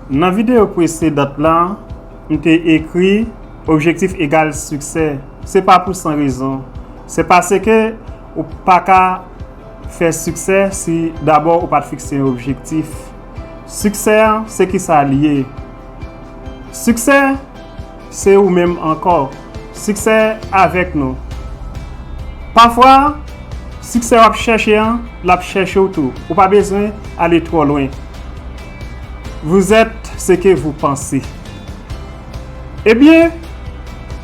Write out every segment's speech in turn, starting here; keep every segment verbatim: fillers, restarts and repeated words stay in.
Nan videyo presedan la, m te ekri objektif egal siksè. Se pa pou san rezon. Se paske ou pa ka fè siksè si dabò ou pa t fikse yon objektif. Siksè an, se kisa li ye? Siksè, se ou menm ankò. Siksè avèk nou. Pafwa, siksè w ap chèche an, l ap chèche w tou. Ou pa bezwen ale twò lwen. Vous êtes ce que vous pensez. Ebyen,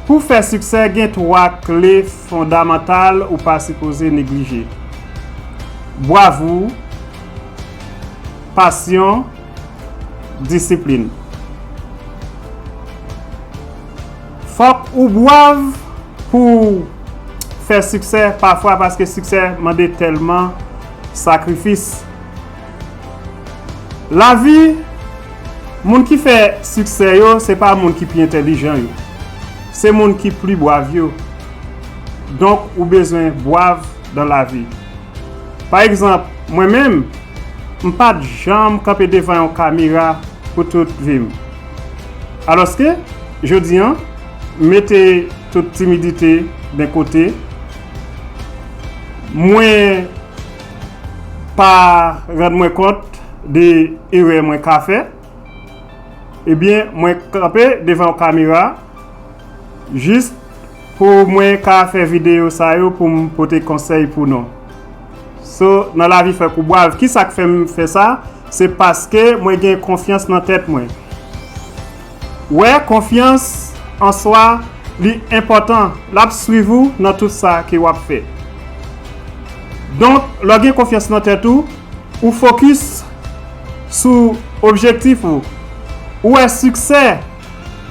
pou fè siksè, gen twa kle fondamantal ou pa sipoze neglije. Bravou, pasyon, disiplin. Fòk ou brav pou fè siksè pafwa, paske siksè mande tèlman sakrifis. Lavi, moun ki fè siksè yo, se pa moun ki pi entèlijan yo. Se moun ki pli brav yo. Donk, ou bezwen brav dan lavi. Pa egzanp, mwen menm, m pa t janm kanpe devan yon kamera pou tout vi m. Alòske, jodi an, m mete tout timidite de kote, mwen pa rann mwen kont de erè mwen ka fè, ebyen, mwen kanpe devan yon kamera, jis pou mwen ka fè videyo sa yo pou m pote konsèy pou nou. So, nan lavi fòk ou brav. Kisa k fè m fè sa? Se paske mwen gen konfyans nan tèt mwen. Wè, konfyans an swa, li enpòtan. L ap swiv ou nan tout sa ke w ap fè. Donk, lè w gen konfyans nan tèt ou, ou fokis sou objektif ou. Ou wè siksè,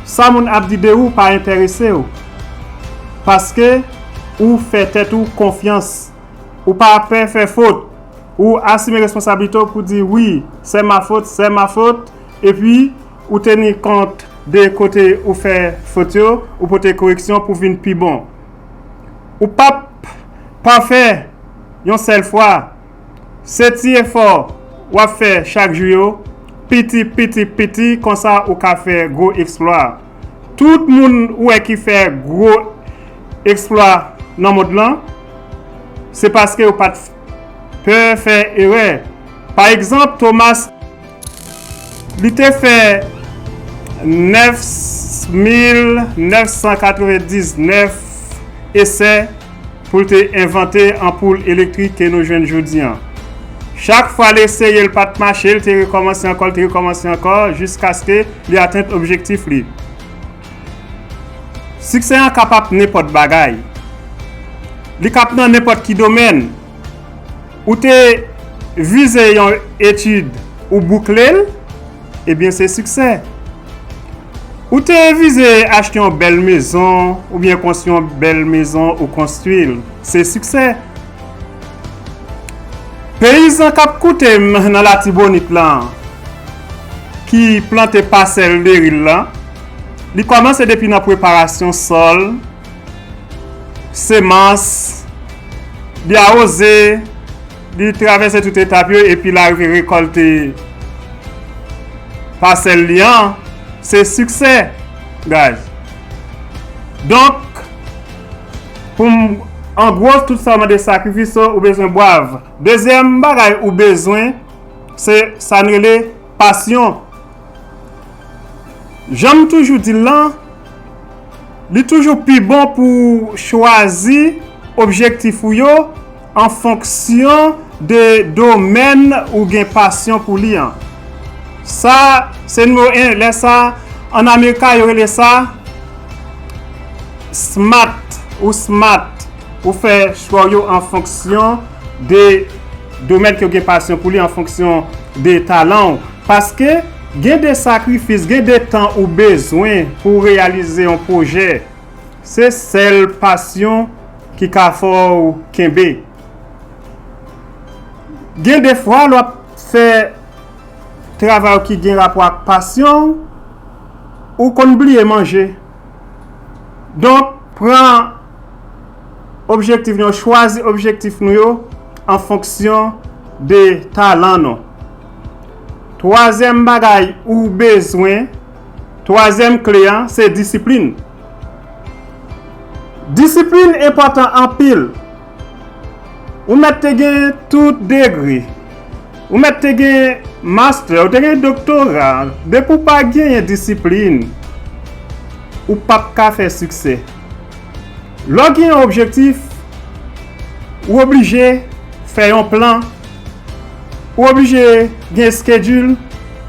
sa moun ap di de ou pa enterese w. Paske ou fè tèt ou konfyans. Ou pa pè fè fot. Ou asime responsablite w pou di, wi, c'est ma faute, c'est ma faute. Epi, ou teni kont de kote ou fè fot yo, ou pote koreksyon pou vin pi bon. Ou p ap pafè yon sèl fwa. Se ti efò w ap fè chak jou yo, piti, piti, piti, konsa ou ka fè gwo eksplwa. Tout moun ou wè ki fè gwo eksplwa nan mond lan, se paske yo pa t pè fè erè. Pa egzanp, Thomas, li te fè nèf mil nèf san katrevendiznèf esè pou l te envante anpoul elektrik ke nou jwenn jodi an. Chak fwa l eseye, l pa t mache, l te rekòmanse ankò, l te rekòmanse ankò, jiskaske li atenn objektif li. Siksè an kapab nenpòt bagay. Li kab nan nenpòt ki domèn. Ou te vize yon etid, ou boukle l, ebyen se siksè. Ou te vize achte yon bèl mezon, oubyen konstwi yon bèl mezon, ou konstwi l, se siksè. Peyizan k ap koute m nan Latibonit lan, ki plante pasèl deri l lan, li kòmanse depi nan preparasyon sòl, semans, li awoze, li travèse tout etap yo, epi l arive rekòlte pasèl li an, se siksè, guys. Donk, pou m, an gwo, tout sa mande sakrifis, so, ou bezwen brav. Dezyèm bagay ou bezwen, se sa n rele pasyon. Jan m toujou di l lan, li toujou pi bon pou w chwazi objektif ou yo an fonksyon de domèn ou gen pasyon pou li an. Sa, se nimewo en. Lè sa, ann Amerika, yo rele sa smart ou smart. Ou fè chwa w yo an fonksyon de domèn ke w gen pasyon pou li, an fonksyon de talan w. Paske gen de sakrifis, gen de tan ou bezwen pou w reyalize yon pwojè. Se sèl pasyon ki ka fè w kenbe. Gen de fwa, lè w ap fè travay ki gen rapò ak pasyon w, ou konn bliye manje. Donk, pran objektif nou yo, chwazi objektif nou yo an fonksyon de talan nou. Twazyèm bagay ou bezwen, twazyèm kle an, se disiplin. Disiplin enpòtan anpil. Ou mèt te gen tout degre. Ou mèt te gen mastè, ou te gen doktora. Depi w pa genyen disiplin, ou p ap ka fè siksè. Lè w gen yon objektif, ou oblije fè yon plan, ou oblije gen schedule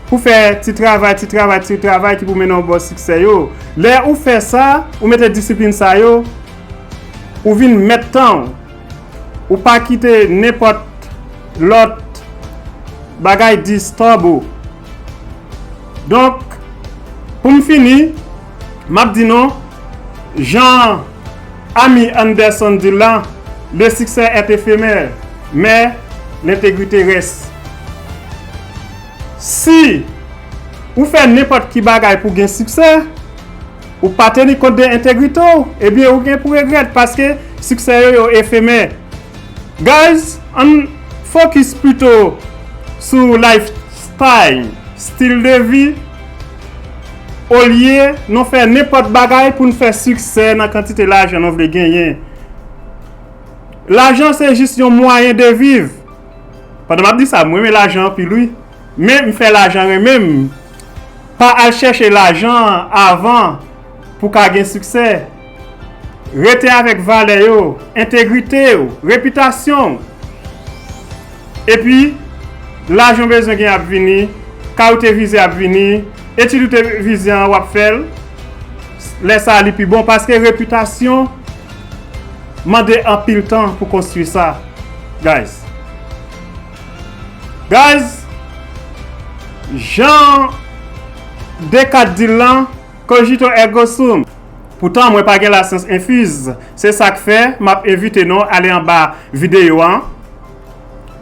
pou fè ti travay, ti travay, ti travay ki pou mennen w bò siksè yo. Lè ou fè sa, ou mete disiplin sa yo, ou vin mèt tan w. Ou pa kite nenpòt lòt bagay distòb ou. Donk, pou m fini, m ap di nou, jan Amy Anderson di l la, le succès est éphémère, mais l'intégrité reste. Si ou fè nenpòt ki bagay pou gen siksè, ou pa teni kont de entegrite w, ebyen ou gen pou regrèt paske siksè yo, yo efemè. Guys, ann fokis pito sou lifestyle, stil de vi, olye nou fè nenpòt bagay pou n fè siksè nan kantite lajan nou vle genyen. Lajan se jis yon mwayen de viv. Pandan m ap di sa, mwen renmen lajan anpil wi. Men m fè lajan renmen m. Pa al chèche lajan avan pou ka gen siksè. Rete avèk valè yo, entegrite w, repitasyon w. Epi, lajan w bezwen gen ap vini, kay ou te vize ap vini, etid ou te vize an w ap fè l. Lè sa a li pi bon paske repitasyon mande anpil tan pou konstwi sa, guys. Guys, jan Descartes di l lan, cogito ergo sum. Poutan mwen pa gen lasyans enfiz. Se sa k fè m ap envite nou ale anba videyo a,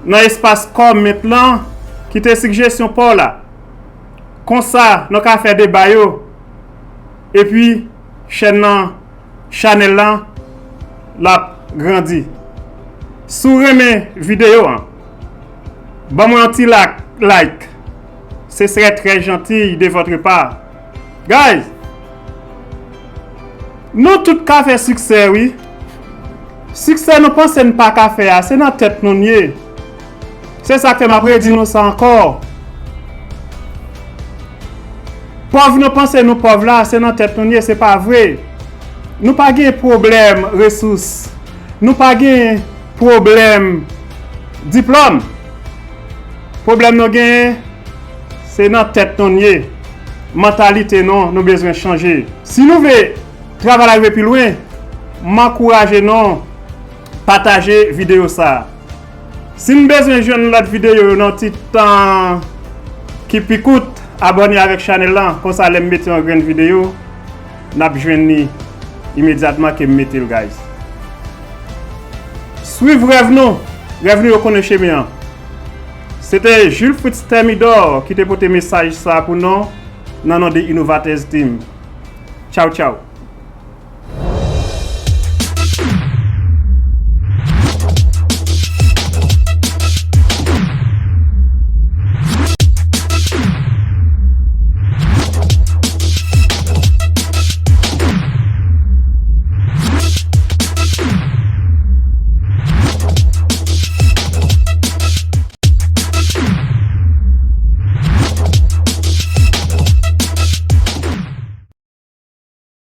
nan espas kòmant lan, kite sigjesyon pa w la. Konsa, nou ka fè deba yo. Epi, chèn nan, chanèl lan, l ap grandi. Si w renmen videyo an, ban mwen yon ti lak, like. Ce serait très gentil de votre part. Guys, nou tout ka fè siksè, wi. Siksè nou panse n pa ka fè a, se nan tèt nou n ye. Se sa k fè m ap redi nou sa ankò. Pòv nou panse nou pòv la, se nan tèt nou n ye, se pa vre. Nou pa gen pwoblèm resous. Nou pa gen pwoblèm diplòm. Pwoblèm nou genyen, se nan tèt nou n ye. Mantalite nou, nou bezwen chanje. Si nou vle travay la rive pi lwen, m ankouraje nou pataje videyo sa a. Si n bezwen jwenn lòt videyo yo nan ti tan ki pi kout, abòne avèk chanèl lan, konsa lè m mete yon grenn videyo, n ap jwenn li imedyatman ke m mete l, guys. Swiv rèv nou, rèv nou yo konnen chemen an. Se te Jules Fritz Thermidor ki te pote mesaj sa pou nou nan non de Innovators Team. Tchaw, tchaw.